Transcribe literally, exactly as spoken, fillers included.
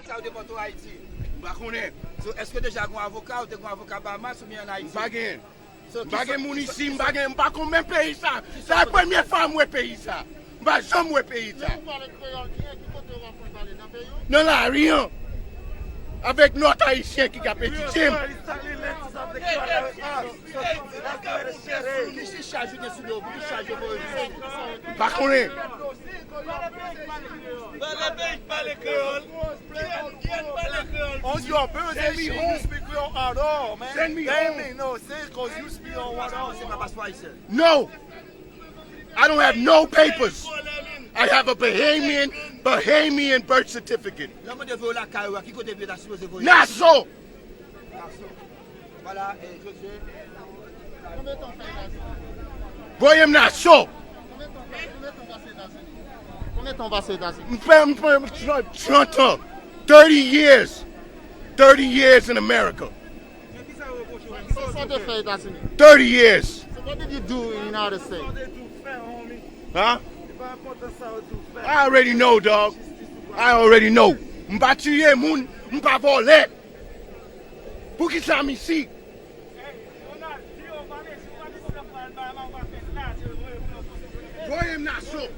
Sa yo te pote w Ayiti. M pa konnen. So, èske deja gen avoka, ou te gen avoka Bahamas oubyen an Ayiti? M pa gen. M pa gen moun isi, m pa gen, m pa konn menm peyi sa. Sa e premye fwa m wè peyi sa. M pa janm wè peyi sa. Nan lari an. Avèk nòt ayisyen ki ka petitye m. Ki chaj ou gen sou do? Pou ki chaj yo voye w? M pa konnen. Pale peyi k pale kreyòl. Ki an pale kreyòl. On your position, you speak Creole at all, man. Send me Damn home. It, no, say cause you speak on what Paspò, se pa paspò ayisyen. No. I don't have no papers. I have a Bahamian, Bahamian birth certificate. Lè mwen te voye w lakay ou a, ki kote m ta sipoze voye? Nassau. Vwala, eh, Josue. Voye m Nassau. Konbyen tan w pase Etazini? M fè m fè trant an. thirty years. thirty years in America. Sa w te fè Etazini? thirty years. So what did you do in United States? Huh? I already know, dog. I already know. M pa tiye moun, m pa vòlè. Pou ki sa m isi? Voye m Nassau.